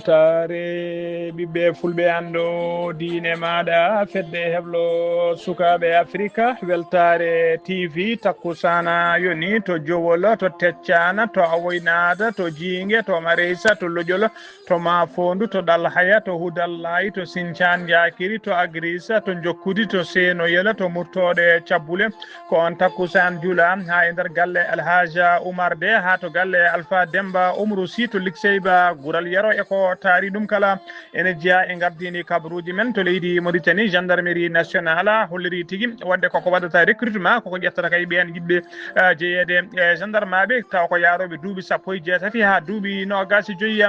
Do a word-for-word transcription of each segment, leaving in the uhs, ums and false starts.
Taare ɓiɓɓe fulɓe anndo diine maaɗa, fedde heblo sukaaɓe Afrika, weltaare T V, takkusaana yoni to Jowol, to Teccaana, to Awoynaata, to Jiinge, to Mareysa, to Lojol, to Maafoondu, to Ɗalhaya, to Hudallaay, to Sincaan Njaakiri, to Agriisa, to Njokkudi, to Seenoyel, to Murtooɗe Cabbule. Ko on takkusaan jula haa e nder galle Alhaja Umar De, haa to galle Alfa Demba Umru Si, to Likseyba Gural Yero, e ko taari ɗum kala. Ene jeyaa e gardini kabaruuji men to leydi Mauritanie, gendarmerie nationale holliri tigi wonde koko waɗata recrutement, koko ƴettata kay ɓeen yiɗɓe, eh, jeyeede e gendarmeɓe, taw ko yaarooɓe duuɓi sappo e jeetati haa duuɓi noogaas e joyi.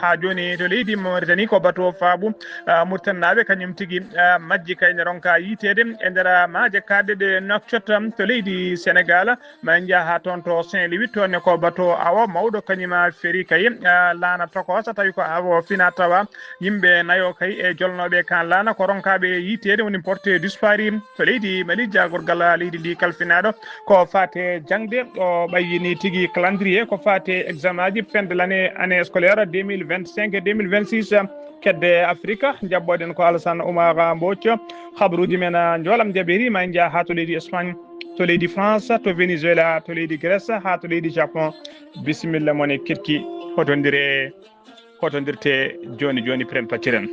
Haa jooni to leydi Mauritanie ko bato faabu, ah, Mauritanie naaɓe kañum tigi, ah, majji kay ne ronka yiiteede e nder, ah, maaje kaaɗɗe ɗe Nouakchott, um, to leydi Sénégal. Ma en njaha haa toon to Saint-Louis, toon ne ko bato awo mawɗo kañum, ah, ferii kay, ah, laana tokoosa, tawi ko awo fina tawa yimɓe nayo kay e jolnooɓe kan laana ko ronkaaɓe yiiteede woni porté disparu. To leydi Mali, jaagorgal leydi ndi kalfinaaɗo ko faate jaŋde, o ɓayyini tigi calendrier ko faate examen aji fin de l'année, année scolaire deux mille vingt-cinq et deux mille vingt-six. Kedde Afrika, jaɓɓoɗen ko Alassane Oumar Mbodj. Habaruuji men, ah, njoolam jaɓiri, ma en njaha haa to leydi Espagne, to leydi France, to Venezuela, to leydi Grèce, haa to leydi Japon. Bisimilla mon e keɗki, hotondire. Hotondirte jooni jooni, piren pacciren.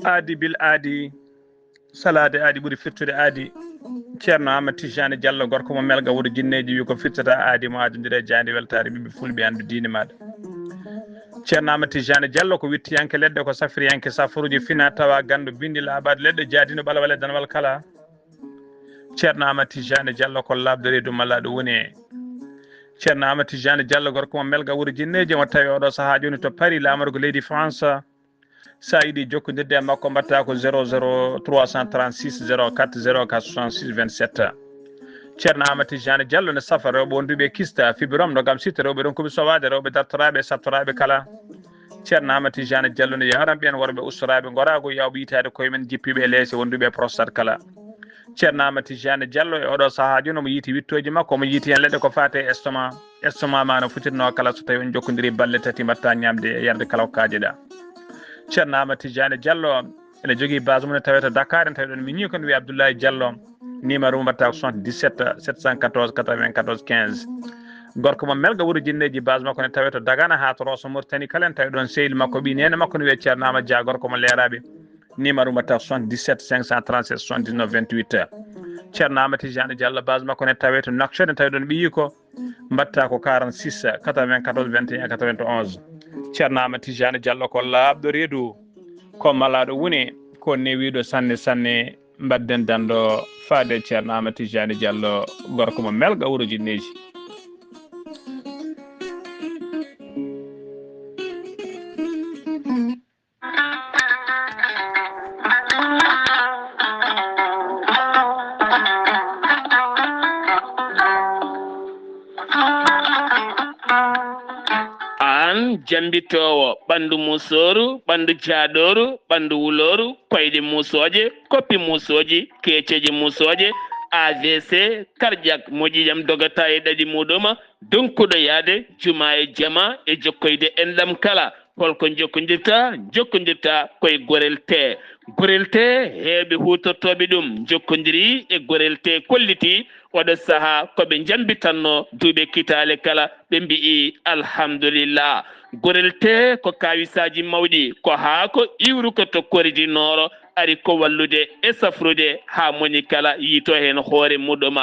Aadi bil aadi. Salaade aadi ɓuri firtude aadi. Ceerno Amadou Tijani Diallo, gorko mo Melga, wuro Jinneeji, wi ko firtata aadi mo aadondire e jaaynde weltaare ɓiɓɓe fulɓe, anndu diine maaɗa. Ceerno Amadou Tijani Diallo ko wittiyanke leɗɗe, ko safriyanke safaruuji fina tawa, ganndo binndi laaɓaade leɗɗe, jaadino ɓalwale danwal kala. Ceerno Amadou Tijani Diallo ko laaɓɗo reedu mallaaɗo woni e. Ceerno Amadou Tijani Diallo, gorko mo Melga, wuro Jinneeji, mo tawi oɗo sahaa jooni to Paris, laamorgo leydi France. Sa yiɗi jokkondirde e makko, mbaɗta ko zéro zéro trois cent trente-six zéro quatre zéro quatre soixante-six vingt-sept. Ceerno Amadou Tijani Diallo ne safa rewɓe wonduɓe e kista, fibrome, nogam sita, rewɓe ronkuɓe sowaade, rewɓe dartoraaɓe e sattoraaɓe kala. Ceerno Amadou Tijani Diallo ne yaran ɓeen worɓe ustoraaɓe ngoraagu, yawɓe yitaade koye men, jippiiɓe e leese, wonduɓe e prostate kala. Ceerno Amadou Tijani Diallo e oɗo sahaa jooni omo yiiti wittooji makko, omo yiiti heen leɗɗe ko faate e estomac. Estomac ma no fotirnoo kala, so tawi on jokkondiri balɗe tati, mbaɗta ñaamde e yarde kala ko kaajeɗa. Ceerno Amadou Tijani Diallo ene jogii base mum ne tawee to Dakar, en tawi ɗon miñi ko no wiye Abdoulaye Diallo. Numéro mum mbaɗta ko soixante-dix-sept sept cent quatorze quatre-vingt-quatorze quinze. Gorko mo Melga, wuro Jinneeji, base makko ne tawee to Dagana haa to Rosso Mauritanie kala, en tawi ɗon sehil makko, ɓii neene makko no wiye Ceerno Amadou Dia, gorko mo Leeraaɓe. Numéro mbaɗta soixante-dix-sept cinq cent trente-sept soixante-dix-neuf vingt-huit. Ceerno Amadou Tijani Diallo, base makko ne tawee to Nouakchott, en tawi ɗon ɓiyi ko mbaɗta ko quarante-six quatre-vingt-quatorze vingt et un quatre-vingt-onze. Ceerno Amadou Tijani Diallo ko laaɓɗo reedu, ko malaaɗo woni, ko newiiɗo sanne sanne. Mbaɗden danndo faade Ceerno Amadou Tijani Diallo, gorko mo Melga, wuro Jinneeji. Aan jambitoowo ɓanndu musooru, ɓanndu jaaɗooru, ɓanndu wulooru, koyɗe musooje, koppi musooji, keeceeje musooje, A V C, cardiaque, moƴƴi jam dogata e ɗaɗi muɗum, donkuɗo yaade juma e jama e jokkoyde enɗam kala. Holko jokkondirta? Jokkondirta koye Gorel Tee. Gorel Tee, heewɓe huutortooɓe ɗum njokkondiri e Gorel Tee, kolliti oɗo sahaa ko ɓe njambitanno duuɓe kitaale kala, ɓe mbi'i alhamdulillah. Gorel Tee ko kaawisaaji mawɗi, ko haako iwruko to Kori du Nord, ari ko wallude e safrude haa moni kala yiito heen hoore muɗum.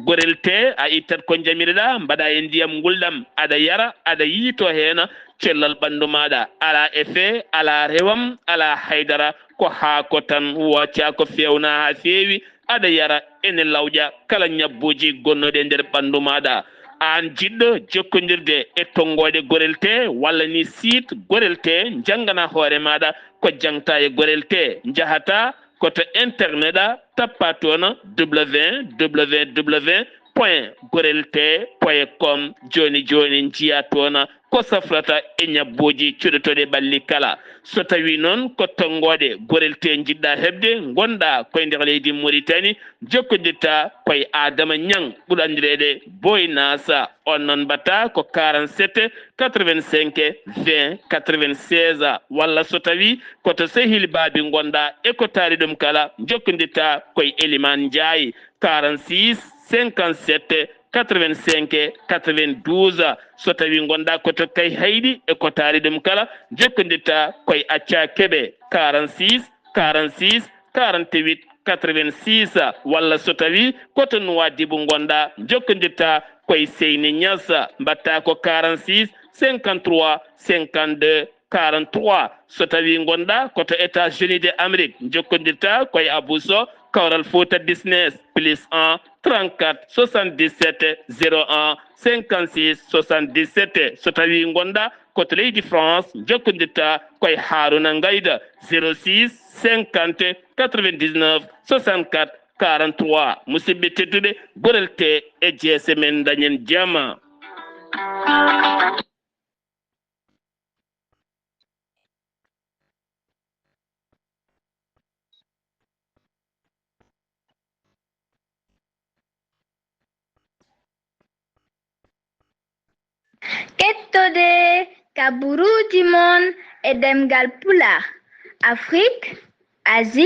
Gorel Tee, a ittat ko njamireɗaa, mbaɗa e ndiyam ngulɗam, aɗa yara, aɗa yiito heen cellal ɓanndu maaɗa. Alaa effet, alaa rewam, alaa haydara, ko haako tan, wooca ko feewna haa feewi, aɗa yara, ene lawƴa kala ñabbuuji gonnuɗi e nder ɓanndu maaɗa. Aan jiɗɗo jokkondirde e tonngooɗe Gorel Tee walla ni site Gorel Tee, njanngana hoore maaɗa ko jaŋta e Gorel Tee, njahataa Ko to internet a tappa toon www point gorel t point com. Jooni jooni njiya toon ko safrata e ñabbuuji cuɗotooɗi ɓalli kala. So tawii noon ko tonngoode gorel te njiɗɗa heɓde, ngonɗa koye nder leydi Mauritanie, jokkondirta koye Adama Ñang, ɓuranndireede Boy Nasa. On noon mbaɗta ko quarante-sept quatre-vingt-cinq vingt quatre-vingt-seize, walla so tawii ko to sehil baabi ngonɗa e ko taari ɗum kala, jokkondirta koye Eliman Ndiaye, quarante-six cinquante-sept quatre-vingt-cinq quatre-vingt-douze. So tawii ngonɗa ko to Kayhayɗi e ko taari ɗum kala, jokkondirta koye Acca Keɓe, quarante-six quarante-six quarante-huit quatre-vingt-six, walla so tawii ko to Nuwaadibu ngonɗa, jokkondirta koye Seyni Ñas, mbaɗta ko quarante-six cinquante-trois cinquante-deux quarante-trois. So tawii ngonɗa ko to États-Unis de Amérique, jokkondirta koye Abou Sow, Kawral Fouta Business, plus un trente-quatre soixante-dix-sept zéro un cinquante-six soixante-dix-sept. So tawii ngonɗa ko to leydi France, jokkondirta koye Haruna Ngayda, zéro six cinquante quatre-vingt-dix-neuf soixante-quatre quarante-trois. Musidɓe tedduɓe, gorel te e jeese men, dañen jama. Kettode kaburuuji mon e ɗemngal Pulaar, Afrik, Asie,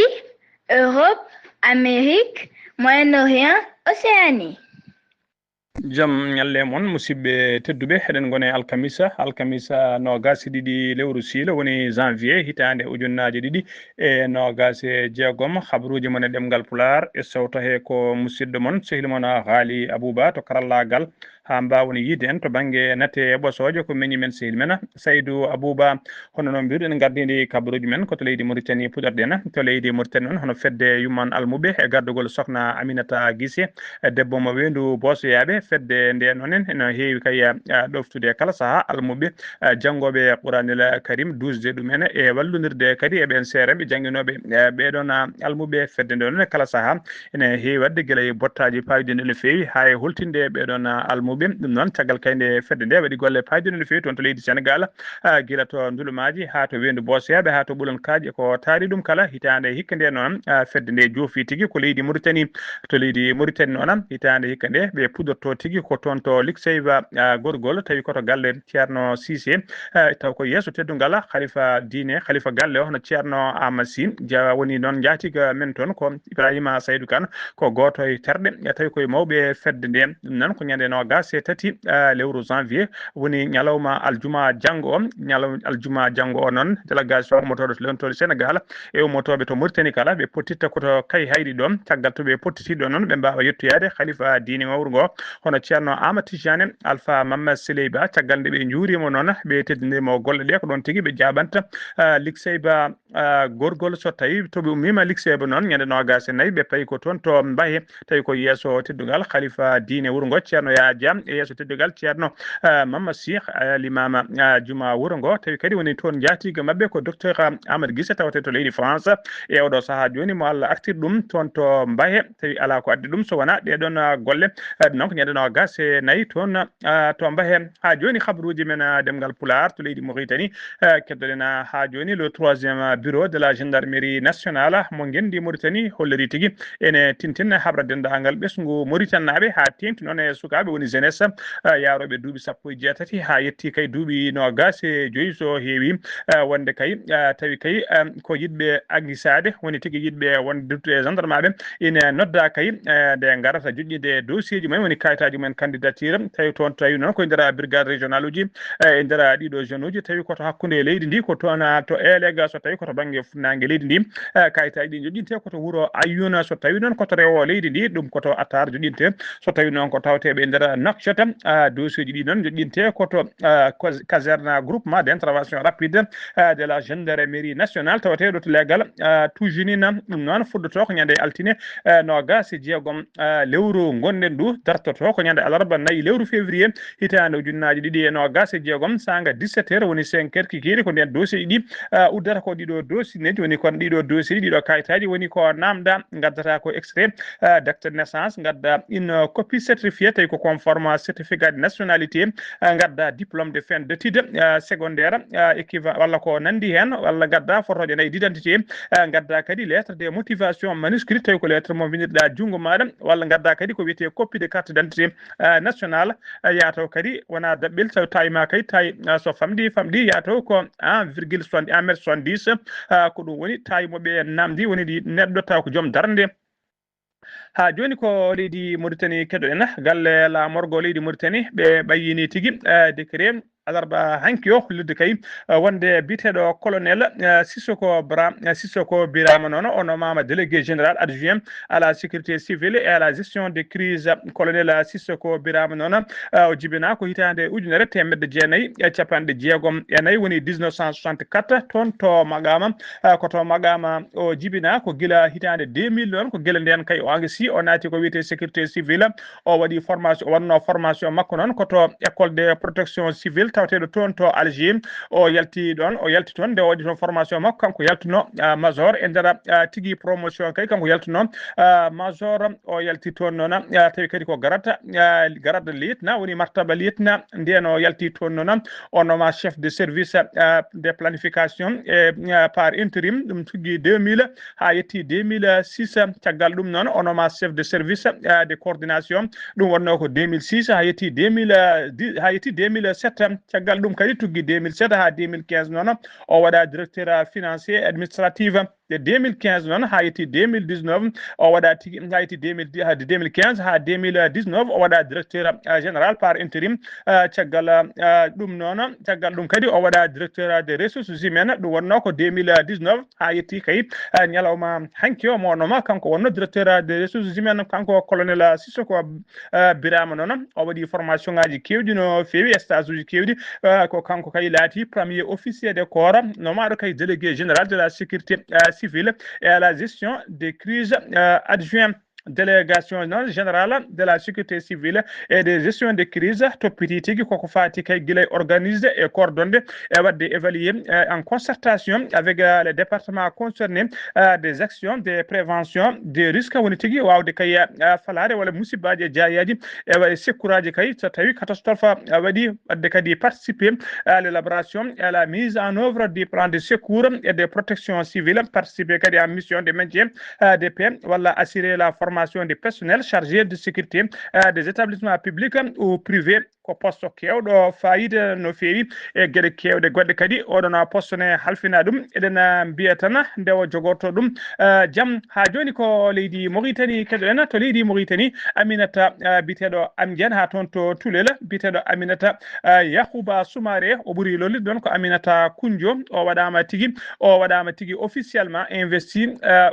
Europe, Amérique, Moyen-Orient, Océanie. Jam ñalle mon, musidɓe tedduɓe. Eɗen ngoni alkamisa, alkamisa noogaas e ɗiɗi lewru siilo, woni janvier, hitaande ujunnaaje ɗiɗi e noogaas e jeegom. Habruuji mon e ɗemngal Pulaar e sewto he ko musidɗo mon, sehil mon Haali Abuba to karallaagal, haa mbaawon yiide en to bannge nate e ɓosooje ko meñi men sehil men Saydu Abuba. Hono no mbiruɗen, gardini kabaruuji men ko to leydi Mauritanie puɗorɗen. To leydi Mauritanie noon, hono fedde yumman almuɓe e gardugol Sokhna Aminata Guissé, debbo mo weendu Boosoyaaɓe. Fedde nde noon en ene heewi kay, a, ɗoftude kala sahaa almuɓe, a, janngooɓe Quraanil Karim, duusde ɗum en e wallondirde kadi e ɓeen seerenɓe jannginooɓe, e ɓeeɗoon, a, almuɓe. Fedde nde noon e kala sahaa ene heewi waɗde gila e bottaaji paayɗinɗi no feewi, haa e holtinde ɓeeɗoon, a, almuɓe. Ɗum noon, caggal kay nde fedde nde waɗi golle paayɗinɗe no feewi toon to leydi Senegaal, a, gila to Ndulumaaji haa to Weendu Boosoyaaɓe haa to Ɓulon Kaaƴe, ko taari ɗum kala. Hitaande hikka nde noon, a, fedde nde joofi tigi ko leydi Mauritanie. To leydi Mauritanie noon, hitaande hikka nde ɓe puɗorto tigi ko toon to Likseyba, a, Gorgol, tawi ko to galle Ceerno Siise, a, taw ko yeeso teddungal Khalifa diine, Khalifa galle o, hono Ceerno Aamadu Sy, ja-, woni noon njaatiga men toon ko Ibrahima Saydu Kan, ko gooto e terɗe, tawi koye mawɓe fedde nde. Ɗum noon ko ñande noogaas e tati, a, lewru janvier, woni ñalawma aljuma janngo o. Ñalawma aljuma janngo o noon, délégation ummotooɗo to lewntol Senegaal e ummotooɓe to Mauritanie kala, ɓe pottitta ko to Kayhayɗi ɗo. Caggal to ɓe pottiti ɗo noon, ɓe mbaawa yettoyaade Khalifa diine mawru ngo, hono Ceerno Aamadu Tijaani Alfa Mamma Siley Ba. Caggal nde ɓe njuuriima noon, ɓe teddindirii mo golle ɗe, ko ɗoon tigi ɓe jaaɓanta, a, Likseyba, a, Gorgol. So tawii to ɓe ummiima Likseyba noon, ñande noogaas e nayi, ɓe payi ko toon to Mbahe, tawi ko yeeso teddungal Khalifa diine wuro ngo, Ceerno Yaya Dia, e yeeso teddungal Ceerno, a, Mamma Sy, a, limaama, a, juma wuro ngo. Tawi kadi woni toon njaatiiga maɓɓe ko docteur, a, Amadou Guissé, tawetee to leydi France. E oɗo sahaa jooni mo Allah artir ɗum toon to Mbahe, tawi alaa ko addi ɗum so wonaa ɗee ɗoon, a, golle. A, ɗum noon ko ñande noogaas e nayi toon, a, to Mbahe. Haa jooni, habruuji men, a, ɗemngal Pulaar to leydi Mauritanie, a, keddoɗen, a, haa jooni le troisième bureau de la gendarmerie nationale mo ngenndi Mauritanie holliri tigi ene tintina haɓra denndaangal ɓesngu Mauritanie naaɓe, haa teeŋti noon e sukaaɓe woni jeunesse, a, yaarooɓe duuɓi sappo e jeetati haa yetti kay duuɓi noogaas e joyi so heewi, a, wonde kay, a, tawi kay, a, ko yiɗɓe aggisaade, woni tigi yiɗɓe wonde duttude e gendarme aɓe, ina nodda kay, e, nde ngarata joƴƴinde dossier ji mumen, woni kayitaaji mumen candidature, tawi toon, tawi noon ko e nder brigade régional uji, e, e nder ɗiɗo zone uji, tawi ko to hakkunde leydi ndi, ko toon, a, to Elega, so tawi ko to bannge funnaange leydi ndi, e, kayitaaji ɗi joƴƴinte ko to wuro Ayyuna, so tawi noon ko to rewo leydi ndi, ɗum ko to Atar joƴƴinte, so tawi noon ko tawteeɓe e nder Nouakchott. Dossier ji ɗi noon joƴƴinte ko to caserne groupement d' intervention rapide de la gendarmerie nationale tawateeɗo to leegal Toujinina. Ɗum noon fuɗɗotoo ko ñande altine noogas e jeegom lewru ngonɗen ndu, dartotoo ko ñande alarba nayi lewru février hitaande ujunnaaji ɗiɗi e noogas e jeegom, saanga dix-sept heures woni cinq heures kikiiɗe. Ko ndeen dossier ji ɗi uddata ko ɗiɗo dossier neji woni kon ɗiɗo dossier ji, ɗiɗo kayitaaji woni ko namda, ngaddata ko extrait d' acte de naissance, ngadda une copie certifiée tawi ko conforme certificat de nationalité, ngadda diplôme de fin d' étude secondaire équivalent walla ko nandi heen, walla ngadda photoje nayi d' identité, ngadda kadi lettre de motivation manuscrit tawi ko lettre mo winirɗa junngo maɗa, walla ngadda kadi ko wiyetee copie de carte d' identité nationale. Yaataw kadi wona daɓɓel tawi tawi ma kay tawi so famɗi famɗi yaataw ko un virgule soixante un mètre soixante dix. Ko ɗum woni tawi mo ɓe namdi woni ɗi neɗɗo taw ko joom darnde. Ha joni ko leydi Mauritanie keɗoɗen, galle laamorgo leydi Mauritanie ɓe ɓayyini tigi décret alarba hanki o hollirde kay wonde biyeteɗo colonel Sissoko Bra Sissoko Birama noon o nomama délégué général adjoint à la sécurité civile et à la gestion des crises. Colonel Sissoko Birama noon o jibina ko hitande ujunere temedde jeenayi e capanɗe jeegom e nayi woni dix-neuf cent soixante-quatre, toon to Maqama. Ko to Maqama o jibina ko gila hitande deux mille noon, ko gila nden kay o angasi o naati ko wiyete sécurité civile. O waɗi formation, o wanno formation makko noon ko to école de protection civile tawateɗo toon to Alger. O yalti ɗon, o yalti toon nde o waɗi toon formation makko, kanko yaltuno major e nder tigi promotion kay, kanko yaltuno major. O yalti toon noon tawi kadi ko garata garada lieutenant woni martaba lieutenant. Nden o yalti toon noon o noma chef de service de planification e par intérim, ɗum tuggi deux mille ha yetti deux mille six. Caggal ɗum noon o noma chef de service de coordination, ɗum wonno ko deux mille six ha yetti deux mille dix ha yetti deux mille sept. Caggal ɗum kadi tuggi deux mille sept ha deux mille quinze noon o waɗa directeur financier administratif. De deux mille quinze noon ha yetti deux mille dix-neuf o waɗa tigi ha yetti deux mille dix ha deux mille quinze ha deux mille dix-neuf o waɗa directeur général par intérim. Caggal ɗum noon caggal ɗum kadi o waɗa directeur des ressources humaines, ɗum wonno ko deux mille dix-neuf ha yetti kay ñalawma hanki o mo wonno ma kanko wonno directeur des ressources humaines, kanko colonel Sissoko Birama noon o waɗi formation ngaji kewɗi no feewi, stage uji kewɗi. Ko kanko kay laati premier officier de corps nomaɗo kay délégué général de la sécurité civile et à la gestion des crises adjoint délégation noon générale de la sécurité civile et de gestion de crise toppiti tigi koko fati kay gilay organisé e coordonné e wadde évalué en concertation avec les départements concernés des actions de prévention des risques, woni tigi wawde kay falade walla musibaji e jaayaji e secouraji kay so tawi catastrophe waɗi, wadde kadi participer à l'élaboration et à la mise en œuvre du plan de secours et de protection civile, participer kadi à mission de maintien de paix walla assurer la formation du personnel chargé de sécurité des établissements publics ou privés. Ko poste kewɗo fayida no feewi e geɗe kewɗe goɗɗe kadi oɗon poste ne halfina ɗum. Eɗen mbiya tan nde o jogorto ɗum jam. Ha joni ko leydi Mauritanie keɗoɗen. To leydi Mauritanie, Aminata biteɗo Amdian ha toon to Tulel, biteɗo Aminata Yahuba Soumaré, o ɓuri lollude ɗon ko Aminata Kunjo. O waɗama tigi o waɗama tigi officiellement investi,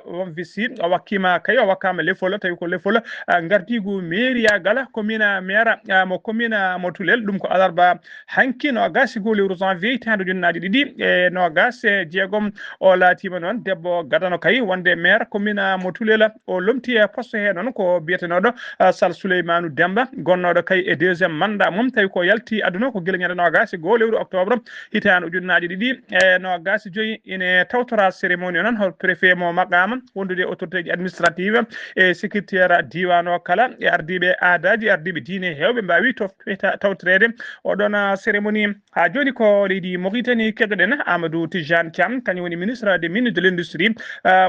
investi o wakkima kay o wakkama lefol tawi ko lefol gardigu mairie gala commune maire mo commune mo Tulel. Ɗum ko alarba hanki no gasi go lewru janvier hitaande ujunnaaji ɗiɗi e noogas e jeegom. O laatiima noon debbo gadano kay wonde maire commune mo Tulel. O lomti e poste he noon ko biyetenooɗo Sal Souleymanu Demba, gonnooɗo kay e deuxième mandat mum, tawi ko yalti aduna ko gila ñande noogas e goo lewru octobre hitaande ujunnaaji ɗiɗi e noogas e joyi. Ine tawtora cérémonie noon hol préfet mo maqama wondude e autorité ji administrative e secrétaire diwan o kala e ardiiɓe aadaji, ardiiɓe diine heewɓe mbaawi tof- tawtoreede oɗon cérémonie. Ha joni ko leydi Mauritanie keɗoɗen. Amadou Tijane Thiam kañum woni ministre des mines de l'industrie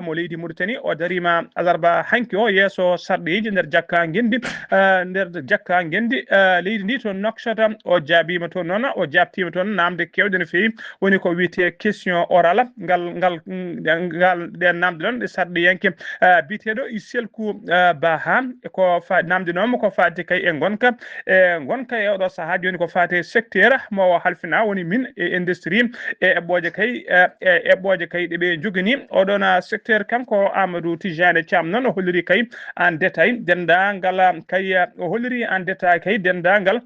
mo leydi Mauritanie. O darima alarba hanki o yeeso sarɗeji nder jakka ngendi, nder jakka ngendi leydi ndi to Nouakchott. O jaabima toon noon, o jaabtima toon namde kewɗe no feewi, woni ko wiyete question orale ngal ngal ngal ɗen namde ɗon ɗe sarɗiyanke biyeteɗo Iselku Baha. Ko fa namdinoma ko fati kay e gonka e gonka e Oɗo sahaa jooni ko faati e secteur mo o halfina, woni mine et industrie, e eɓɓooje kay, e, e eɓɓooje kay ɗe ɓe njogini. Oɗon, ah, secteur kanko Amadou Tijane Thiam noon o holliri kay en détail denndaangal, ah, kay, ah, o holliri en détail kay denndaangal,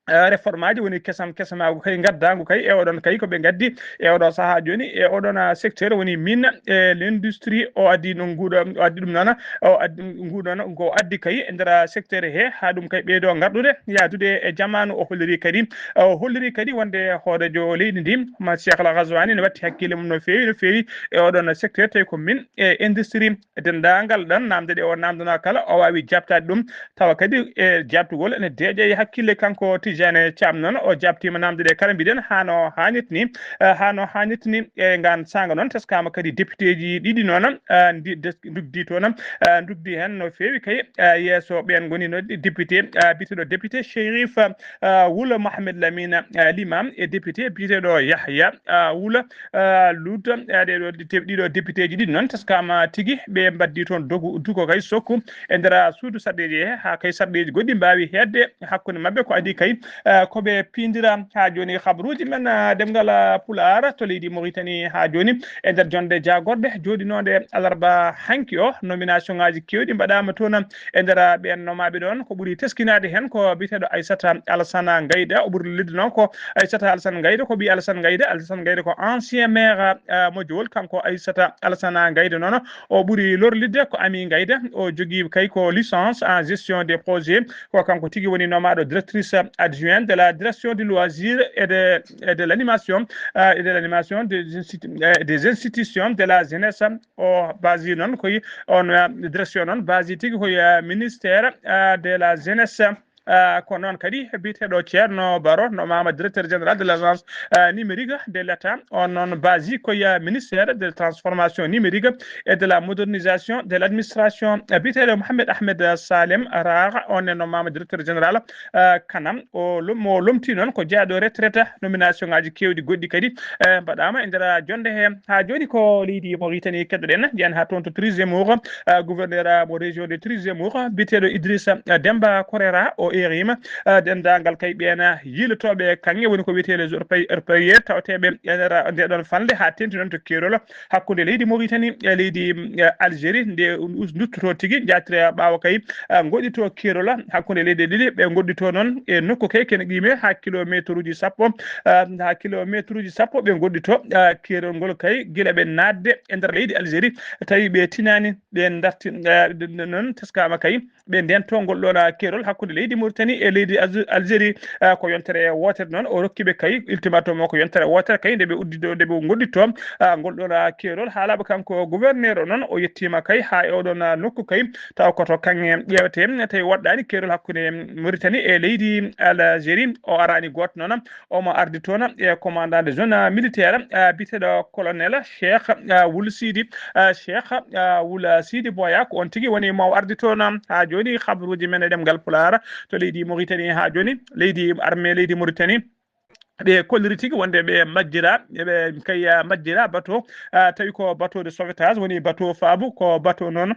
ah, réforme aji woni kesam, kesamaagu kay ngaddaangu kay e oɗon kay ko ɓe ngaddi e oɗo sahaa jooni e oɗon, ah, secteur woni mine e l'industrie o addi ɗum nguɗo, o addi ɗum noon, o addi nguɗo noon ko addi kay e nder secteur he haa ɗum kay ɓeydo ngarɗude yaadude e jamaanu. O holliri kadi, o holliri kadi wonde hooreejo leydi ndi, ma Cheikh Al Ghazouani ne watti hakkille mum no feewi, no feewi e oɗon secteur tawi ko mine e industrie. Denndaangal ɗan naamnde ɗe o naamndanaa kala, o waawi jaabtaade ɗum, tawa kadi e jaabtugol ene deeƴa e hakkille. Kanko Tijane Thiam noon, o jaabtiima naamnde ɗe kala, mbiɗen hano haanirta ni, eh, hano haanirta ni e ngaan saanga noon, teskaama kadi députéji ɗiɗi noon, eh, ndi-, des-, ndugdi toon, eh, ndugdi heen no feewi kay, eh, yeeso ɓeen ngoni no ɗi député, eh, biyeteeɗo député Chérif, eh, Wula Mohamed Lamine, eh, Limam e député biyeteeɗo Yahya, eh, Wula, eh, Lut, eh, ɗeɗo, ɗiɗo députéji ɗiɗi noon teskaama tigi ɓe mbaddi toon dogu, duko kay sokku e nder suudu sarɗeeji he, haa kay sarɗeeji goɗɗi mbaawi heedde hakkunde maɓɓe ko adii kay, eh, ko ɓe piindira. Haa jooni habruuji men, eh, ɗemngal, eh, Pulaar to leydi Mauritanie haa jooni e nder jonnde jaagorɗe jooɗinoonde alarba hanki o, nomination ngaaji keewɗi mbaɗaama toon e nder ɓeen nomaaɓe ɗoon. Ko ɓuri teskinaade heen ko biyeteeɗo Aissata Alassane Ngaïda, o ɓuri lorlidde noon ko Aissata Alassane Ngaïda, ko ɓii Alassane Ngaïda. Alassane Ngaïda ko ancien maire, eh, mo Jowol, kanko Aissata Alassane Ngaïda noon, o ɓuri lorlidde ko Ami Ngaïda, o jogii kay ko licence en gestion des projets, ko kanko tigi woni nomaaɗo directrice adjointe de la direction du loisir et de, et de l'animation, euh, et de l'animation des institu-, euh, des institutions de la jeunesse. O basi noon koye on, euh, direction noon basi tigi koye, euh, ministère, euh, de la jeunesse. Euh, ko noon kadi biyeteeɗo Ceerno Baro nomaama directeur général de l'agence, euh, numérique de l'État. On noon basi koye, euh, ministère de transformation numérique et de la modernisation de l'administration. Euh, biyeteeɗo Mohamed Ahmed Salem Rara, on ne nomaama directeur général, euh, kanam. O lom-, mo lomti noon ko jeyaaɗo retraite, nomination ngaaji keewɗi goɗɗi kadi, eh, mbaɗaama e nder jonnde he. Haa jooni ko leydi Mauritanie keddoɗen, njiyan haa toon to Tri Zemmour, eh, gouverneur mo région de Tri Zemmour, biyeteeɗo Idrissa, eh, Demba Correra, o eerima, eh, denndaangal kay ɓeen yiilotooɓe kaŋŋe, woni ko wiyetee les orpa-, orpailleurs, tawteeɓe e nder nde ɗoon falnde haa teeŋti noon to keerol hakkunde leydi Mauritanie e leydi, mm, eh, Algérie, nde us-, duttotoo tigi, njaatira ɓaawo kay, eh, ngoɗɗitoo keerol hakkunde leyɗe ɗiɗi. Ɓe ngoɗɗitoo noon e nokku kay kene qiime haa kilomeetruuji sappo, eh, haa kilomeetruuji sappo ɓe ngoɗɗitoo, eh, keerol ngol kay gila ɓe naatde e nder leydi Algérie, tawi ɓe tinaani, ɓe ndarti, eh, ɗum noon teskaama kay ɓe ndentoo ngol ɗoon, ah, keerol hakkunde leydi Mauritanie e leydi Alg-, Algérie, ah, ko yontere wootere noon. O rokki ɓe kay ultimatum o ko yontere wootere kay nde ɓe uddido, nde ɓe ngoɗɗitoo, ah, ngol ɗoon, ah, keerol. Haalaama kanko gouverneur o noon, o yettiima kay haa e oɗoon, ah, nokku kay taw ko to kaŋŋe ƴeewetee, tawi waɗɗaani keerol hakkunde Mauritanie e leydi Algérie. O araani gooto noon, omo ardi toon e commandant de zone militaire, ah, biyeteeɗo colonel Cheikh, ah, Wul Sidi, ah, Cheikh, ah, Wul Sidi Boya, ko on tigi woni mo ardi toon. Haa jooni, habruuji men e ɗemngal Pulaar to leydi Mauritanie, haa jooni, leydi armée leydi Mauritanie, ɓe kolliri tigi wonde ɓe majjira, ɓe kay, ah, majjira bateau, ah, tawi ko bateau de sauvetage, woni bateau faabu, ko bateau noon,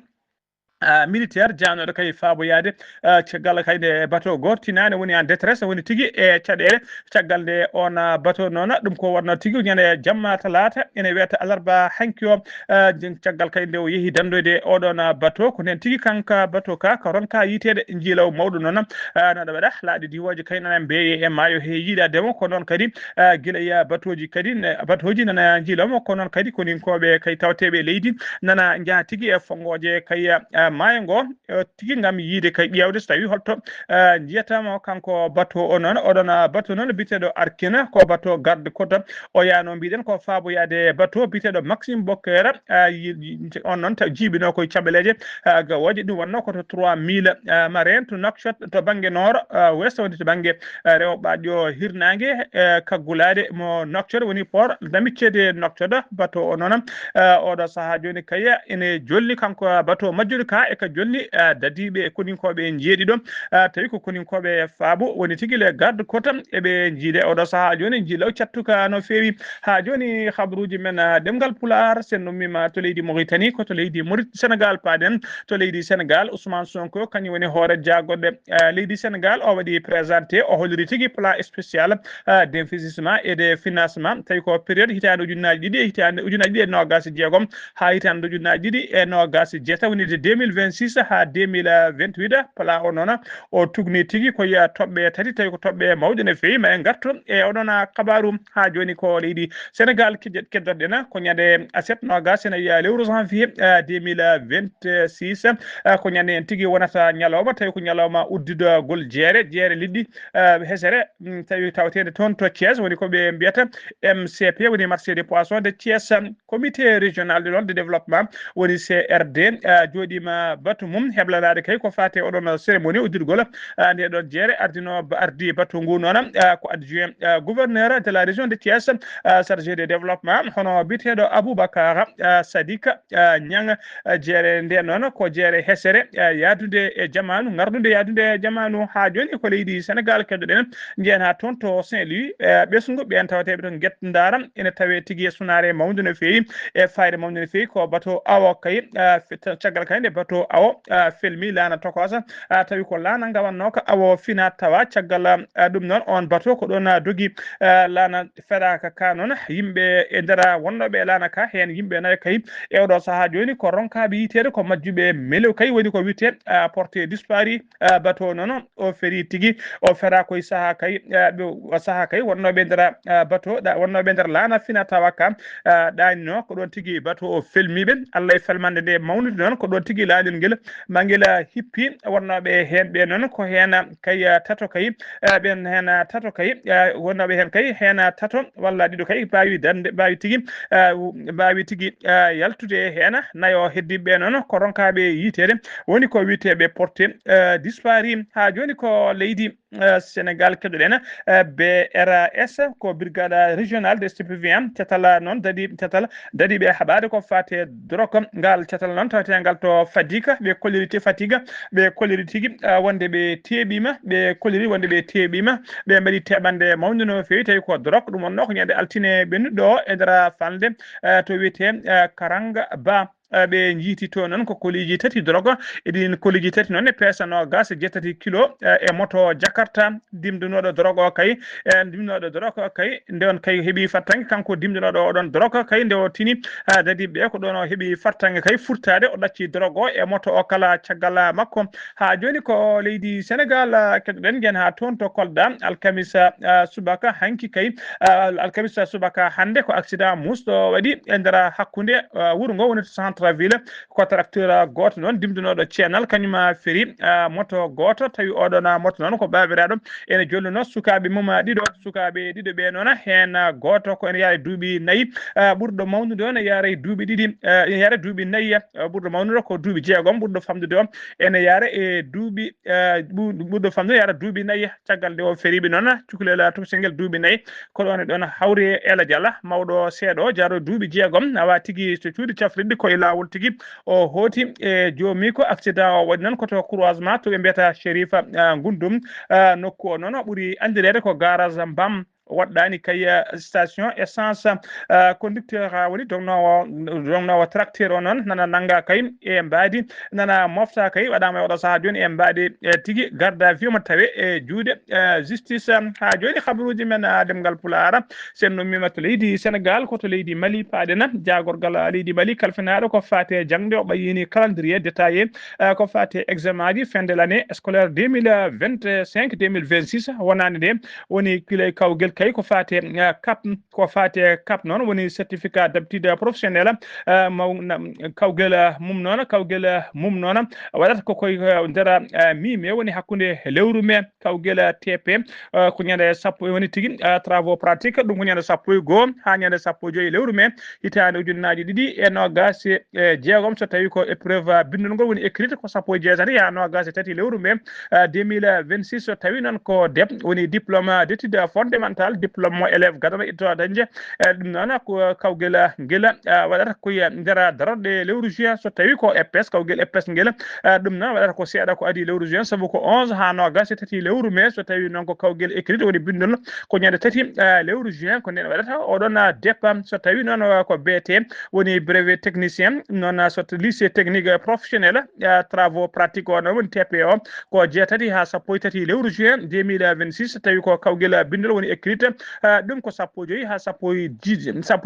ah, militaire jaanooɗo kay faaboyaade, ah, caggal kay nde bateau gooto tinaani woni en détresse, woni tigi e caɗeele. Caggal nde on, ah, bateau noon, ɗum ko wonno tigi ñande jamma talaata, ene wiyata alarba hanki o, ah, jen-, caggal kay nde o yehi danndoyde oɗon, ah, bateau, ko nden tigi kanka bateau ka, ka ronka yiiteede njiilaw mawɗo noon, ah, naɗa waɗa laaɗe diwooje kay nana mbeeye e maayo he yiiɗaade mo, ko noon kadi, ah, gila ya bateauji kadi ne, bateauji nana njiilaw mo, ko noon kadi koninkooɓe kay tawteeɓe e leydi nana njaha tigi e fonngooje kay, ah, maayo ngo, eh, tigi ngam yiide kay ƴeewde so tawi holto, eh, njiyatama kanko bateau o noon. Oɗon, ah, bateau noon biyeteeɗo Arkina, ko bateau garde côte o yaano, mbiɗen ko faaboyaade bateau biyeteeɗo Maxime Bokera, ah, yi-, yi-, on noon ta-, jiibinoo koye caɓeleeje, ah, gawooje. Ɗum wonnoo ko to trois mille, ah, marin to Nouakchott to bannge nord, ah, ouest, woni to bannge, ah, rewo ɓaaƴo hirnaange, eh, kaggulaade mo Nouakchott, woni port d'amitié de Nouakchott. Bateau o noon, ah, oɗo sahaa jooni kay ene jolni kanko bateau majjuɗo ka, e ka jolni, ah, dadiiɓe e koninkooɓe njeeɗiɗo, ah, tawi ko koninkooɓe faabo woni tigi le garde côte. Eɓe njiide oɗo sahaa jooni, njiilaw cattuka no feewi. Haa jooni, habruuji men, ah, ɗemngal Pulaar, sen nummiima to leydi Mauritanie, ko to leydi Maurit-, Sénégal paaɗen. To leydi Sénégal, Ousmane Sonko, kañum woni hoore jaagorɗe, ah, leydi Sénégal. O waɗi présenté, o holliri tigi plan spécial, ah, d'investissement et de financement. Tawi ko période hitaande ujunnaaji ɗiɗi e hitaande ujunnaaji ɗiɗi e noogaas e jeegom haa hitaande ujunnaaji ɗiɗi e noogaas e jeetati, woni de deux mille vingt-six haa deux mille vingt-huit. Plan o noon, o tugni tigi ko yiya toɓɓe tati, tawi ko toɓɓe mawɗe no feewi. Ma en ngartu e oɗon, ah, kabaaru. Haa jooni ko leydi Sénégal kejjat-, keddoɗen ko ñande aset noogaas ene wiya lewru janvier, ah, deux mille vingt-six. Ah, ko ñande en tigi wonata ñalawma, tawi ko ñalawma uddidagol jeere, jeere liɗɗi, ah, hesere, mm, tawi tawateende toon to Thiès, woni ko ɓe mbiyata M C P, woni marché des poissons de Thiès. Comité régional de, de développement, woni C R D, ah, jooɗiima batu mum heblanaade kay ko faati e oɗon cérémonie udditgol, ah, nde ɗon jeere. Ardino, ardi batu ngu noon, ah, ko adjoint, ah, gouverneur de la région de Thiès, ah, chargé de développement, hono biyeteeɗo Aboubacar, ah, Sadik, ah, Niang. Ah, jeere nde noon ko jeere hesere, ah, yahdunde e jamaanu, ngardude yahdunde e jamaanu. Haa jooni ko leydi Sénégal keddoɗen, njeyen haa toon to Saint-Louis, eh, ɓesngu ɓeen tawateeɓe to Guet Ndar, ene tawee tigi e sunaare mawnde no feewi, e fayda mawnde no feewi. Ko bateau awo kay, eh, fe-, ta-, caggal kay nde bateau awo, eh, felmi laana tokoosa, eh, tawi ko laana ngawannooka awo fina tawa. Caggal, eh, ɗum noon, on bateau ko ɗoon, eh, dogi, eh, laana feraaka ka noon. Yimɓe e nder wonnooɓe e laana ka, heen yimɓe nayo kay, e oɗo sahaa jooni ko ronkaaɓe yiyteede ko majjuɓe melew kay, woni ko wiyetee, eh, porté disparu. Ah, bateau noon o ferii tigi, o feraa koye sahaa kay, ah, ɓe, o sahaa kay wonnooɓe nder, ah, bateau, ɗa-, wonnooɓe nder laana fina tawa ka, ah, ɗaanino, ko ɗoon tigi bateau o felmiiɓe. Allah e felmande nde mawnude noon, ko ɗoon tigi laalel ngel, ma ngel, ah, hippi. Wonnooɓe heen ɓe noon ko heen, ah, kay, ah, tato kay, ah, ɓeen heen, ah, tato kay, ah, wonnooɓe heen kay heen, ah, tato walla ɗiɗo kay mbaawi dande, mbaawi tigi, ah, mbaawi tigi, ah, yaltude heen. Nayo heddiiɓe noon ko ronkaaɓe yiyteede, woni ko wiyeteeɓe porté, eh, disparu. Haa jooni ko leydi, eh, Sénégal keɗoɗen, eh, B R S, ko Brigade Régionale de Stupéfiants. Catal noon dadi, catal dadiiɓe haɓaade ko faati e drogue. Ngal catal noon taweteengal to Fadiga, ɓe kolliri ti-, Fadiga, ɓe kolliri tigi, eh, wonde ɓe teeɓiima, ɓe kolliri wonde ɓe teeɓiima, ɓe mbaɗi teɓande mawnde no feewi, tawi ko drogue. Ɗum wonnoo ko ñande altine ɓennuɗo o e nder falnde, eh, to wiyetee, eh, Karanga Ba. Eh, ɓe njiiti to noon ko koliiji tati drogue. E ɗiin koliiji tati noon e peesa noogaas e jeetati kilo, eh, e moto Jakarta dimndunooɗo drogue o kay. Eh, dimndunooɗo drogue o kay, nde on kay heɓi fartaŋŋe, kanko dimndunooɗo oɗon drogue kay, nde o tini, eh, dadiiɓe ɓe, ko ɗoon o heɓi fartaŋŋe kay furtaade, o ɗacci drogue o e moto o kala caggal makko. Haa jooni ko leydi Senegaal, eh, keɗoɗen, ngen haa toon to Kolda, alkamisa, eh, subaka hanki kay, eh, alkamisa subaka hannde ko accident musɗo waɗi e nder hakkunde, eh, wuro ngo woni to centre ville. Ko tracteur, ah, gooto noon dimndunooɗo ceenal, kañum, ah, feri, ah, moto gooto, tawi oɗon, ah, moto noon ko baabiraaɗo ene jolluno sukaaɓe mum, ah, ɗiɗo. Sukaaɓe ɗiɗo ɓe noon, heen, ah, gooto ko ene yaara e duuɓi nayi, ah, ɓurɗo mawnude o ene yaara e duuɓi ɗiɗi, ah, ene yaara e duuɓi nayi, ah, ɓurɗo mawnude ko duuɓi jeegom, ɓurɗo famɗude o ene yaara e duuɓi, ah, ɓu-, ɓurɗo famɗude yaara duuɓi nayi. Caggal nde o feriiɓe noon, cukalel, ah, tokosel ngel duuɓi nayi, ko ɗoon e ɗoon hawri e Ela Jalla, mawɗo seeɗa o, jaaɗo duuɓi jeegom, awa tigi to cuuɗi cafrirɗi ko e laawol tigi. O hooti e joomi ko accident o waɗi noon ko to croisement to ɓe mbiyata Sherifa, ah, Gundum, ah, nokku o noon ɓuri anndireede ko garage Mbam. Waɗɗaani kay, ah, station essence, ah, conducteur, ah, woni dognoowo, dognoowo tracteur o noon nana nannga kay e mbaadi, nana mofta kay, waɗaama e oɗo sahaa jooni e mbaadi, e tigi garde à vue mo tawe e juuɗe, eh, justice. Haa jooni, habaruuji men, ah, ɗemngal Pulaar, sen nummiima to leydi Senegaal, ko to leydi Mali paaɗen. Jaagorgal, ah, leydi Mali kalfinaaɗo ko faati e jaŋde, o ɓayyini calendrier détaillé, ah, ko faati e examen ji fin de l'année scolaire deux mille vingt-cinq, deux mille vingt-six. Wonaande nde woni kilay kawgel kay ko faati e, ah, kap, ko faati e kap noon woni certificat d'aptitude professionnelle, ah, maw-, na-, kawgel, ah, mum noon, kawgel, ah, mum noon waɗata ko koye, ah, nder, ah, mi, mi woni hakkunde lewru mee. Kawgel, ah, T P, ah, ko ñande sappo, woni tigi, ah, travaux pratiques, ɗum ko ñande sappo e goo haa ñande sappo e joyi lewru mee, hitaande ujunnaaji ɗiɗi e noogaas e jeegom. So tawi ko épreuve, ah, binndol ngol woni écrite, ko sappo e jeetati haa noogaas e tati lewru mee, ah, deux mille vingt-six. So tawi noon ko dep, woni diplôme d'études fondamentales, diplôme mo élève gadano itto dañde. Eh, ɗum noon ko kawgel, eh, ngel, eh, waɗata ko e nder darorɗe lewru juin, so tawi ko E P S, kawgel E P S ngel. Eh, ɗum noon waɗata ko seeɗa ko adii lewru juin, sabu ko onze haa noogaas e tati lewru mai, so tawi noon ko kawgel écrit woni binndol ko ñande tati, eh, lewru juin, ko ndeen waɗata oɗon, eh, départ. So tawi noon, eh, ko B T woni brevet technicien, noon, eh, so t-, lycée technique, eh, professionnel, eh, travaux pratiques o noon woni T P O, ko jeetati haa sappo e tati lewru juin deux mille vingt-six, so tawi ko kawgel, eh, binndol woni écrit, eh, ɗum ko sappo e joyi haa sappo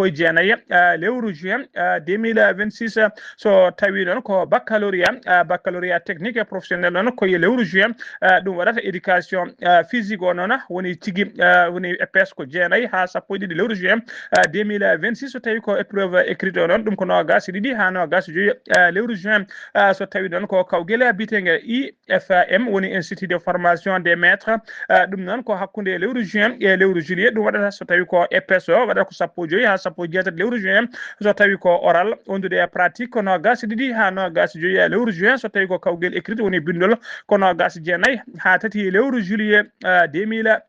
e jeenayi, eh, lewru juin, eh, deux mille vingt-six. So tawi noon ko baccalauréat, eh, baccalauréat technique et professionnel noon ko e lewru juin, eh, ɗum waɗata éducation, eh, physique o noon woni tigi, eh, woni E P S ko jeenayi haa sappo e ɗiɗi lewru juin, eh, deux mille vingt-six. So tawi ko épreuve écrite o noon, ɗum ko noogaas e ɗiɗi haa noogaas e joyi, eh, lewru juin. Eh, so tawi noon ko kawgel biyeteengel I F M woni Institut de formation des maîtres. Eh, ɗum noon ko hakkunde lewru juin e lewru juillet ɗum waɗata. So tawi ko E P S o waɗata ko sappo e joyi haa sappo e jeetati lewru juin. So tawi ko oral, wondude e pratique ko noogaas e ɗiɗi haa noogaas e joyi e lewru juin. So tawi ko kawgel écrit woni binndol ko noogaas e jeenayi haa tati lewru juillet, eh, deux mille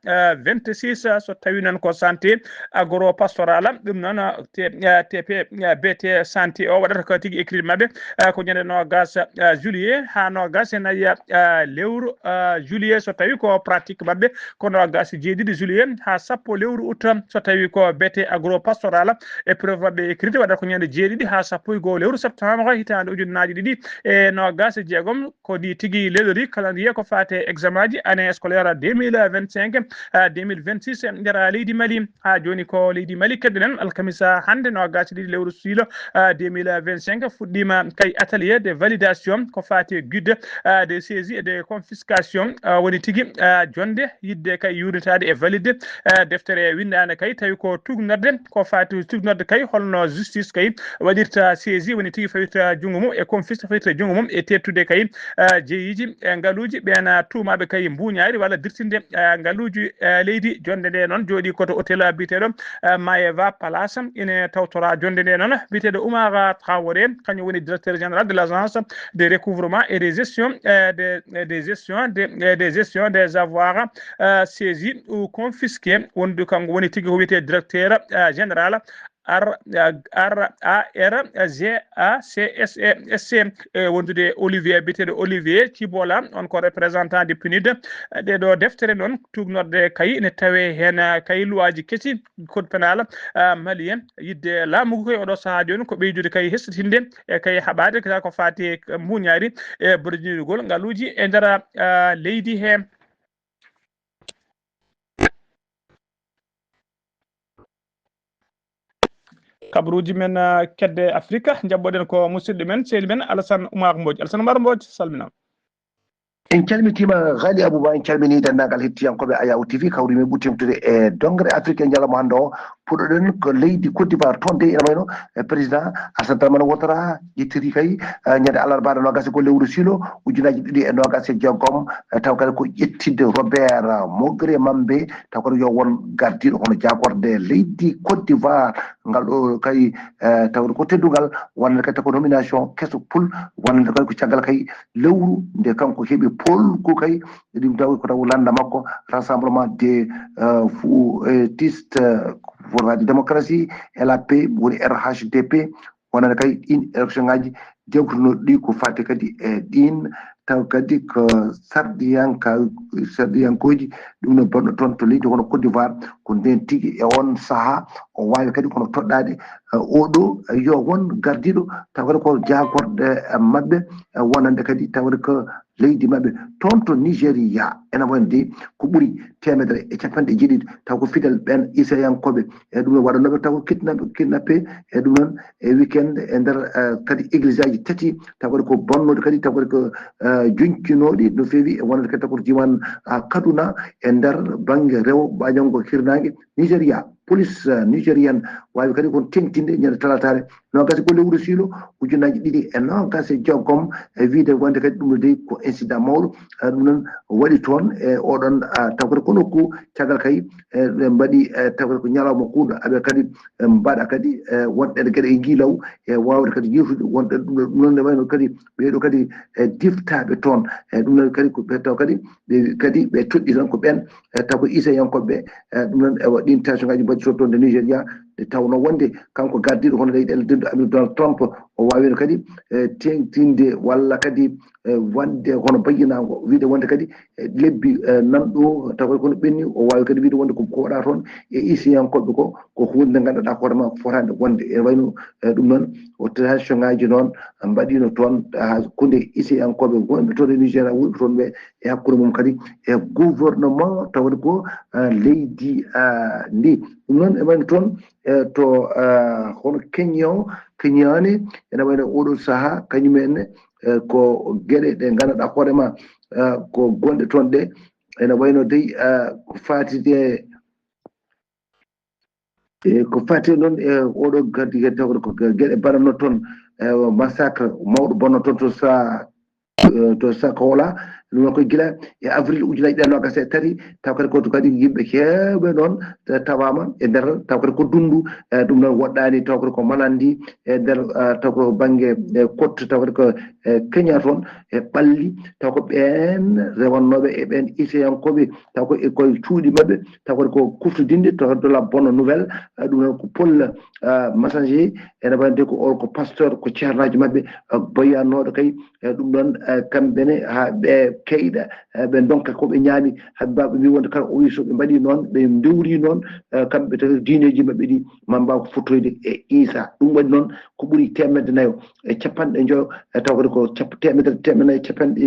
vingt-six. So tawi noon ko santé agro-pastoral, ɗum noon, eh, T-, eh, T P, eh, B T santé o waɗata ko tigi écrit maɓɓe, eh, ko ñande noogaas, eh, juillet haa noogaas e nayi, eh, lewru, eh, juillet. So tawi ko pratique maɓɓe ko noogaas e jeeɗiɗi juillet haa sappo lewru août. So tawi ko B T agro-pastoral, épreuve maɓɓe écrite waɗata ko ñande jeeɗiɗi haa sappo e goo lewru septembre hitaande ujunnaaje ɗiɗi e noogaas e jeegom. Ko ɗi tigi lelori calendrier ko faati e examen ji année scolaire deux mille vingt-cinq, eh, deux mille vingt-six e nder leydi Mali. Haa jooni ko leydi Mali keɗoɗen, alkamisa hannde noogaas e ɗiɗi lewru juillet, eh, deux mille vingt-cinq fuɗɗiima kay atelier de validation ko faati e guide, eh, de saisie et de confiscation, eh, woni tigi, eh, jonnde yiɗde kay yuurnitaade e valide, eh, deftere winndaande kay tawi ko tugnorde, ko faati tugnorde kay holno justice kay waɗirta saisie woni tigi fawirta junngo mum e confisque fawirta junngo mum e teettude kay, eh, jeeyiiji, eh, ngaluuji ɓeen, eh, tuumaaɓe kay mbuuñaari walla dirtinde, eh, ngaluuji, eh, leydi. Jonnde nde noon jooɗii ko to hôtel, eh, biyeteeɗo, eh, Maeva Palace. Ine tawtoraa jonnde nde noon biyeteeɗo Oumar Traoré, kañum woni directeur général de l'agence de recouvrement et de gestion, eh, de, de gestion de, eh, de gestion des avoirs, eh, saisis ou confisqués. Wondude kanko woni tigi ko wiyetee directeur, eh, général R, R A R G A C S E S C, e wondude Olivier, biyeteeɗo Olivier Cibola, on ko représentant de PNUD. Ɗee ɗoo deftere noon tugnorde kay ne tawee heen, ah, kay luwaaji kesi code pénal, ah, malien. Yiɗde laamu ngu kay oɗo sahaa jooni ko ɓeydude kay hesɗitinde e kay haɓaade kala ko faati e mbuuñaari e bordinirgol ngaluuji e nder, ah, leydi he. Kabaruuji men, ah, kedde Afrika, njaɓɓoɗen ko musidɗo men, sehil men Alassane Oumar Mbodj. Alassane Oumar Mbodj, salminaama. En calmitiima, Ghali Abouba, en calminii denndaangal hettiyankooɓe Ayaw T V, kawri men ɓuri teeŋtude e dongre Afrique e ñalawma hannde o. Puɗɗoɗen ko leydi Côte d'Ivoire, toon de ina wayno, eh, président Alassane Dramane Ouattara ƴettiri kay, eh, ñande alarbaare noogaas e goo lewru juillet, ujunaaji ɗiɗi e noogaas e jeegom, eh, taw kadi ko ƴettidde Robert Mogre Mambe, taw kadi yo won gardiiɗo hono jaagorde leydi Côte d'Ivoire, ngal ɗo kay, eh, tawde ko teddungal, wonande kadi ko nomination keso pul, wonande kadi ko caggal kay lewru nde kanko heɓi polgu kay, ɗum tawi ko taw lannda makko, Rassemblement des, eh, Fouettistes, eh, pour la Démocratie et la Paix, woni R H D P, wonande kay ɗiin élection ngaji jagrunoɗi ɗi ko faati kadi e ɗiin, taw kadi ko sarɗiyanka-, sarɗiyankooji, ɗum no bonno toon to leydi hono Côte d'Ivoire, ko ndeen tigi e oon sahaa o waawi kadi kono toɗɗaade, eh, oɗo, eh, yo won gardiiɗo, taw kadi ko jaagorɗe, eh, maɓɓe, eh, wonande kadi tawde ko leydi maɓɓe. Toon to Nigeria, ena wonde ko ɓuri teemedere e capanɗe jeeɗiɗi, taw ko fidel ɓeen Isayankooɓe, e ɗum no waɗanooɓe taw ko kidnap-, kidnappé, e ɗum noon e weekend e nder, eh, kadi église aji tati, taw kadi ko bonnooɗi kadi, taw kadi ko, eh, joncinooɗi no feewi, e wonande kadi taw ko diiwaan, ah, Kaduna e nder bannge rewo ɓaañanngo hirnaange Nigeria. Police, eh, nigérienne waawi kadi kon teeŋtinde ñande talataare noogaas e goo lewru juillet ujunaaji ɗiɗi e noogaas e jeegom, e wiyde wonde kadi ɗum no dey ko incident mawɗo, eh, ɗum noon waɗi toon, E oɗon tawkata ko nokku caggal kay, ɓe mbaɗi tawkata ko ñalawma kuuɗo aɓe kadi mbaɗa kadi wonɗen geɗe e njiilaw e wawde kadi yewtude wonɗen ɗum ɗum noon ne wayno kadi ɓeeɗo kadi diftaɓe toon. E ɗum noon kadi ko ɓe taw kadi ɓe kadi ɓe toɗɗi tan ko ɓen taw ko iseyankoɓe. E ɗum noon ewa ɗin tension ngaji mbaɗi toon toon de Nigéria, nde tawno wonde kanko gardiɗo hono leyɗele dendu Amérique Donald Trump o wawino kadi tengtinde walla kadi wonde hono bayyinango wiide wonde kadi lebbi nanɗo taw kadi kono ɓenni o wawi kadi wiide wonde ko koɗa toon e isiyankoɓe ko ko hunde ganduɗa hoore ma fotande wonde e wayno. Ɗum noon o tension ngaji noon mbaɗino toon hakkunde isiyankoɓe wonɓe toon e Nigéria wonɓe toon ɓe e hakkunde mum kadi e gouvernement tawde ko leydi ndi. Ɗum noon e wayno toon e to hono Kenya o Kenya ne ene wayno oɗo saaha kañum en ko geɗe ɗe ganduɗa hoore ma ko gonɗe toon ɗe ene wayno dey ko fatide e ko fati noon e oɗo gaddi taw ko geɗe mbaɗanno toon e massacre mawɗo bonno toon to sa to Sakola. Ɗum noon ko gila e avril ujunaaji ɗiɗi nogas e tati taw kadi ko kadi yimɓe heewɓe noon tawama e nder taw kadi ko dundu. E ɗum noon woɗɗani taw kadi ko malandi e nder taw ko bangge e kotte taw kadi ko e Kenya toon e ɓalli taw ko ɓeen rewannooɓe e ɓeen iseyankooɓe taw ko e koye cuuɗi maɓɓe taw kadi ko kuftodinde taw kadi dola bonne nouvelle. Ɗum noon ko Paul Massanger ene wayde ko o ko pasteur ko ceernaaji maɓɓe boyannooɗo kay. E ɗum ɗon kamɓe ne haa ɓe keyɗa ɓe ndonka ko ɓe ñaami. Haɓe mbaawa ɓe mbi wonde kala o wi so ɓe mbaɗi noon ɓe ndewri noon kamɓe tawi diineeji maɓɓe ɗi ma mbaaw fottoyde e Iisa. Ɗum waɗi noon ko ɓuri teemedde nayo e capanɗe njoyo e taw kadi ko cap- teemedere teemedde nayo e capanɗe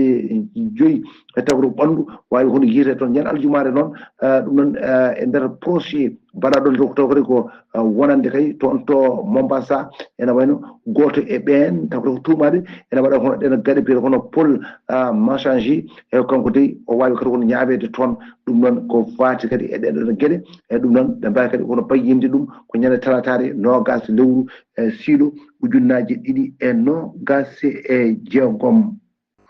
joyi e taw kadi ko ɓanndu waawi hono yiyetee toon ñande aljumaare noon. Ɗum noon e nder procès mbaɗaɗo ɗo taw kadi ko wonande kay toon to Mombasa ene wayno gooto e ɓeen taw kadi ko tuumaaɓe ene waɗa hono ɗen gaɗe biyeteeɗo hono Paul Massanji e kanko dey o waawi kadi hono ñaaweede toon. Ɗum noon ko faati kadi e ɗeɗon geɗe e ɗum noon ɓe mbaawi kadi hono bayyinde ɗum ko ñande talataare noogas lewru e siilo ujunnaaji ɗiɗi e noogas e jeegom.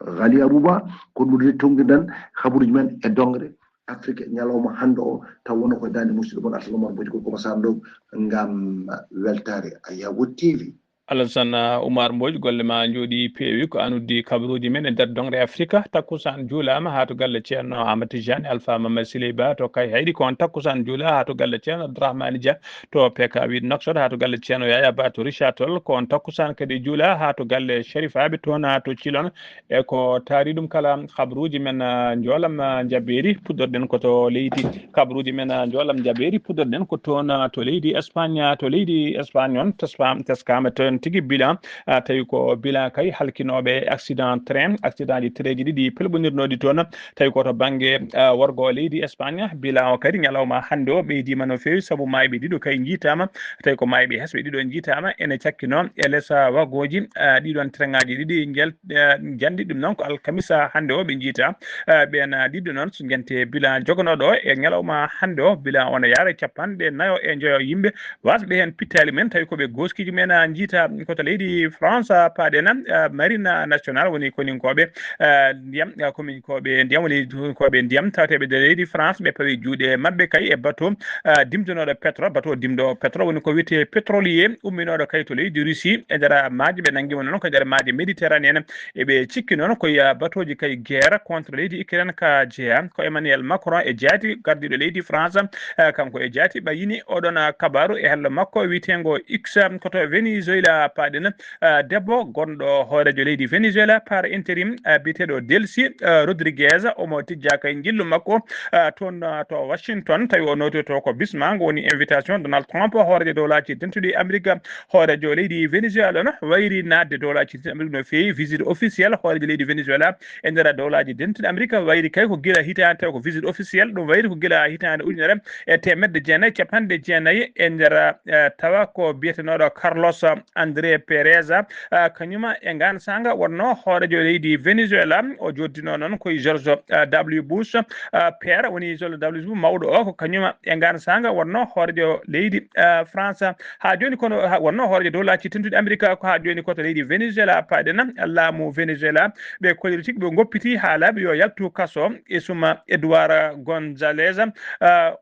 Ghali Abouba ko ɗum de tonngirɗen habaruuji men e dongre Afrique ñalawma hannde o taw wonno koye daande musidɗo mon Alsana Omar Mboji ko Koma Sarr Ndong ngam weltaare Ayawood T V. Alassane Oumar Mbodj, golle ma njooɗi peewi. Ko an uddi kabaruuji men e nder dongre Afrika. Takkusaan juulaama haa to galle Ceerno Amadou Tidiane Alpha Mamadou Siley Ba to Kayhayɗi. Ko on takkusaan juula haa to galle Ceerno Abdourahmane Dia to P K huit Nouakchott, haa to galle Ceerno Yaya Ba to Richard Toll. Ko on takkusaan kadi juula haa to galle Sherifaaɓe toon haa to Cilon. E ko taari ɗum kala, habaruuji men, ah, njoolam, ah, njabeeri, puɗɗorɗen ko to leydi. Habaruuji men, ah, njoolam njabeeri, puɗɗorɗen ko toon, ah, to leydi Espagne, ah, to leydi Espagne on, tespa-, teskaama toon tigi bilan, ah, tawi ko bilan kay halkinooɓe accident train, accident ji train ji ɗiɗi pelɓondirnooɗi toon, tawi ko to bannge, ah, worgo leydi Espagne. Bilan o kadi ñalawma hannde o ɓeydiima no feewi, sabu maayɓe ɗiɗo kay njiitaama, tawi ko maayɓe hesɓe ɗiɗo njiitaama, ene cakkinoo e les, ah, wagooji, ah, ɗiɗon train ŋaaji ɗiɗi njel-, eh, njanndi. Ɗum noon ko alkamisa hannde o ɓe njiita. Eh, ɓeen, eh, ɗiɗo noon, so njante bilan joganooɗo o e ñalawma hannde o, bilan o no yaara e capanɗe nayo e njoyo yimɓe wasɓe heen pittaali men, tawi ko ɓe gooskiiji men, eh, njiita ko to leydi France, eh, paaɗen, eh, Marine Nationale woni koninkooɓe, eh, ndiyam, eh, kominkooɓe ndiyam woni koninkooɓe ndiyam tawateeɓe to leydi France, ɓe pawi juuɗe maɓɓe kay e bateau, eh, dimtonooɗo pétrole, bateau dimɗo pétrole woni ko wiyetee pétrolier, umminooɗo kay to leydi Russie, e nder maaje ɓe nanngi mo noon ko e nder maaje Méditerranéen. Eɓe cikki noon ko ya batooji kay guerre contre leydi Ukraine ka jeya. Ko Emmanuel Macron e jaati gardiiɗo leydi France, eh, kanko e jaati ɓayini oɗon, ah, kabaaru e hello makko wiyeteengo X, ko to Venezuela paaɗen, ah, debbo gonɗo hooreejo leydi Venezuela par intérim, ah, biyeteeɗo Delcy, ah, Rodriguez, omo tijja kay njillu makko, ah, toon, ah, to Washington, tawi o noototo ko bisma ngo woni invitation Donald Trump, hooreejo dowlaaji dentuɗi Amerika, hooreejo leydi Venezuela no wayri naatde dowlaaji dentuɗi Amerika no feewi, visite officielle hooreejo leydi Venezuela e nder dowlaaji dentuɗi Amerika wayri kay ko gila hitaande, tawi ko visite officielle, ɗum wayri ko gila hitaande ujunere e teemedde jeenayi capanɗe jeenayi e nder, eh, tawa ko biyetenooɗo Carlos André Perez, ah, kañuma e ngaan saanga wonnoo hooreejo leydi Venezuela. O jooddinoo noon ko e George, ah, W Bush, ah, père, woni George W Bush mawɗo o, ko kañuma e ngaan saanga wonnoo hooreejo leydi, ah, France. Haa jooni kono, ha, wonnoo hooreejo dowlaaji tedduɗi Amerika, ko haa jooni ko to leydi Venezuela paaɗen. Laamu Venezuela, ɓe kolliri tigi, ɓe ngoppiti haa laaɓi yo yaltu kaso. Isuma Edouard Gonzalez, ah,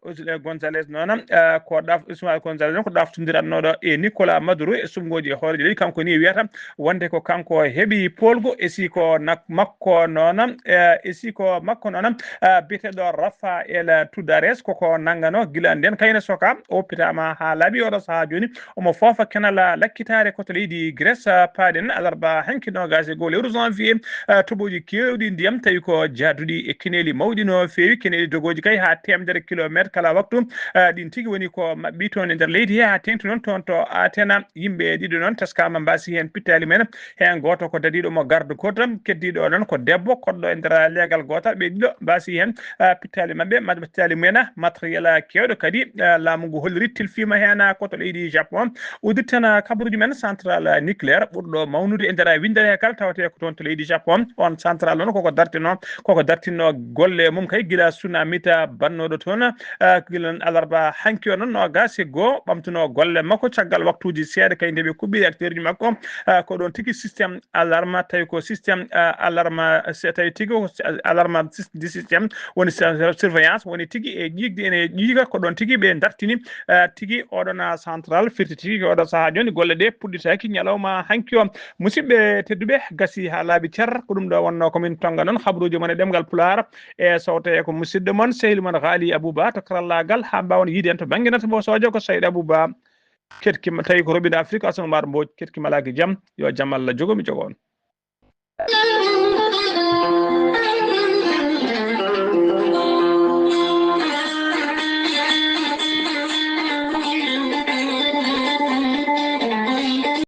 Gonzalez noon, ah, ko ɗaf-, Isuma Gonzalez noon ko ɗaftondirannooɗo e Nicolas Maduro e suɓngooji e hooreejo leydi. Kanko ni wiyata wonde ko kanko heɓi poolgu, e si ko nak-, makko noon, eh, e si ko makko noon, ah, biyeteeɗo Rafael Tudares, koko nanngano gila nden kayne soka, o woppitaama haa laaɓi oɗo sahaa jooni. Omo foofa kenal lakkitaare ko to leydi Grèce, ah, paaɗen alarba hanki noogaas e goo lewru janvier, ah, toɓoji keewɗi ndiyam tawi ko jaaduɗi e keneeli mawɗi no feewi, keneeli dogooji kay haa teemedere kilomeetre kala waktu. Ah, ɗin tigi woni ko maɓɓi toon e nder leydi he, haa teeŋti noon toon to Atena. Yimɓe ɗiɗo noon teskaama mbaasi heen pittaali mumen. Heen gooto ko dadiiɗo mo garde côte, keddiiɗo o noon ko debbo koɗɗo e nder leegal gootal. Ɓe ɗiɗo mbaasi heen, ah, pittaali maɓɓe, ma-, pittaali mumen, matériel keewɗo kadi, ah, laamu ngu holliri tilfiima heen, ah, ko to leydi Japon. Uddirten, ah, kabaruuji men central, ah, nucléaire ɓurɗo mawnude e nder winndere he kala tawetee ko toon to leydi Japon. On central noon koko dartinoo, koko dartinno golle mum kay gila tsunami ta bannooɗo toon, ah, gila alarba hanki o noon noogaas e goo ɓamtunoo golle makko caggal waktuuji seeɗa kay nde ɓe kuɓɓi acteuruji makko. Ah, ko ɗoon tigi système alarme, tawi ko système, ah, alarme, se-, tawi tigi ko sy-, alarme sys-, du système, woni sy-, surveillance, woni tigi e ƴiiƴde ene ƴiiga, ko ɗoon tigi ɓe dartini, ah, tigi oɗon, ah, central, firti tigi ko oɗo sahaa jooni golle ɗe puɗɗitaaki ñalawma hanki o. Musidɓe tedduɓe, gasi haa laaɓi cer, ko ɗum ɗo wonnoo ko min tonga noon habaruuji mon e ɗemngal Pulaar, e sowte ko musidɗo mon, sehil mon Haali Abuba to karallaagal, haa mbaawon yiide en to bannge nata mo sojo ko Sayid Abuba. Ketkima tawi ko Robin Afrique, Assane Oumar Mbodj, ketkima laaki jam, yo jam Allah jogo mi jogo on.